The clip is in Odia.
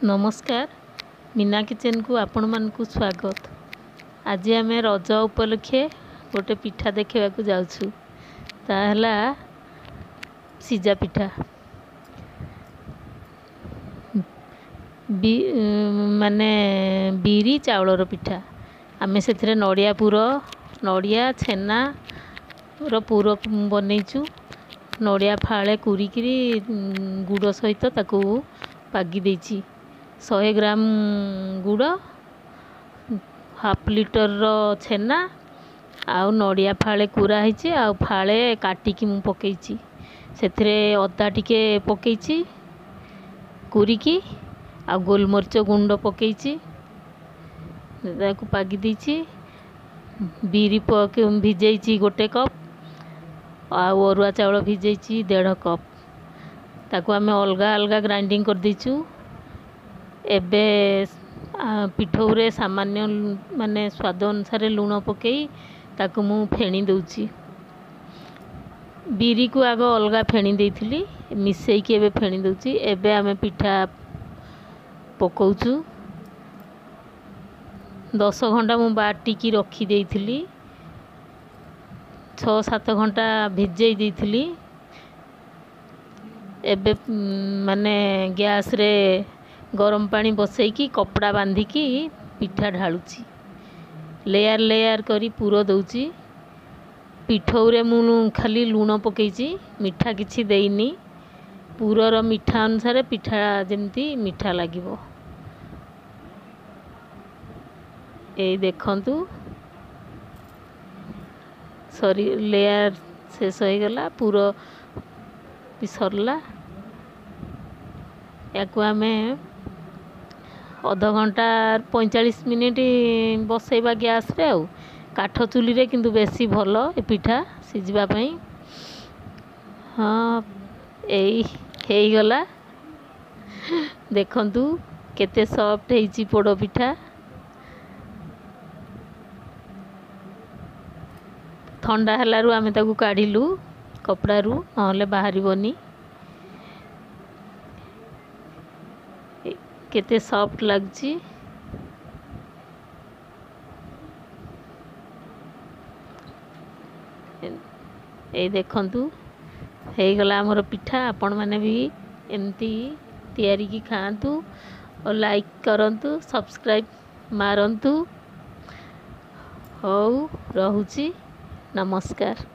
ନମସ୍କାର, ମୀନା କିଚେନକୁ ଆପଣମାନଙ୍କୁ ସ୍ୱାଗତ। ଆଜି ଆମେ ରଜ ଉପଲକ୍ଷେ ଗୋଟେ ପିଠା ଦେଖିବାକୁ ଯାଉଛୁ, ତାହା ହେଲା ସିଝା ପିଠା। ମାନେ ବିରି ଚାଉଳର ପିଠା। ଆମେ ସେଥିରେ ନଡ଼ିଆ ପୁର, ନଡ଼ିଆ ଛେନାର ପୁର ବନେଇଛୁ। ନଡ଼ିଆ ଫାଳେ କୁରିକିରି ଗୁଡ଼ ସହିତ ତାକୁ ପାଗି ଦେଇଛି। 100 ଗ୍ରାମ ଗୁଡ଼, ହାଫ୍ ଲିଟରର ଛେନା ଆଉ ନଡ଼ିଆ ଫାଳେ କୁରା ହେଇଛି, ଆଉ ଫାଳେ କାଟିକି ମୁଁ ପକେଇଛି। ସେଥିରେ ଅଦା ଟିକେ ପକେଇଛି କୁରିକି, ଆଉ ଗୋଲମରିଚ ଗୁଣ୍ଡ ପକେଇଛି, ତାକୁ ପାଗି ଦେଇଛି। ବିରି ଭିଜେଇଛି 1 କପ୍, ଆଉ ଅରୁଆ ଚାଉଳ ଭିଜେଇଛି 1.5 କପ୍। ତାକୁ ଆମେ ଅଲଗା ଅଲଗା ଗ୍ରାଇଣ୍ଡିଙ୍ଗ କରିଦେଇଛୁ। ଏବେ ପିଠଉରେ ସାମାନ୍ୟ ମାନେ ସ୍ୱାଦ ଅନୁସାରେ ଲୁଣ ପକେଇ ତାକୁ ମୁଁ ଫେଣି ଦେଉଛି। ବିରିକୁ ଆଗ ଅଲଗା ଫେଣି ଦେଇଥିଲି, ମିଶେଇକି ଏବେ ଫେଣି ଦେଉଛି। ଏବେ ଆମେ ପିଠା ପକଉଛୁ। 10 ଘଣ୍ଟା ମୁଁ ବାଟିକି ରଖିଦେଇଥିଲି, 6-7 ଘଣ୍ଟା ଭିଜେଇ ଦେଇଥିଲି। ଏବେ ମାନେ ଗ୍ୟାସ୍ରେ ଗରମ ପାଣି ବସେଇକି କପଡ଼ା ବାନ୍ଧିକି ପିଠା ଢାଳୁଛି। ଲେୟାର ଲେୟାର କରି ପୁର ଦେଉଛି। ପିଠଉରେ ମୁଁ ଖାଲି ଲୁଣ ପକେଇଛି, ମିଠା କିଛି ଦେଇନି। ପୁରର ମିଠା ଅନୁସାରେ ପିଠା ଯେମିତି ମିଠା ଲାଗିବ। ଏଇ ଦେଖନ୍ତୁ, ସରି ଲେୟାର ଶେଷ ହେଇଗଲା, ପୁର ବି ସରିଲା। ୟାକୁ ଆମେ ଅଧଘଣ୍ଟା 45 ମିନିଟ୍ ବସେଇବା ଗ୍ୟାସ୍ରେ, ଆଉ କାଠ ଚୁଲିରେ କିନ୍ତୁ ବେଶୀ ଭଲ ଏ ପିଠା ସିଝିବା ପାଇଁ। ହଁ, ଏଇ ହେଇଗଲା। ଦେଖନ୍ତୁ କେତେ ସଫ୍ଟ ହେଇଛି ପୋଡ଼ ପିଠା। ଥଣ୍ଡା ହେଲାରୁ ଆମେ ତାକୁ କାଢ଼ିଲୁ କପଡ଼ାରୁ, ନହେଲେ ବାହାରିବନି। କେତେ ସଫ୍ଟ ଲାଗୁଛି। ଏଇ ଦେଖନ୍ତୁ, ହେଇଗଲା ଆମର ପିଠା। ଆପଣମାନେ ବି ଏମିତି ତିଆରିକି ଖାଆନ୍ତୁ ଓ ଲାଇକ୍ କରନ୍ତୁ, ସବସ୍କ୍ରାଇବ୍ ମାରନ୍ତୁ। ହଉ, ରହୁଛି, ନମସ୍କାର।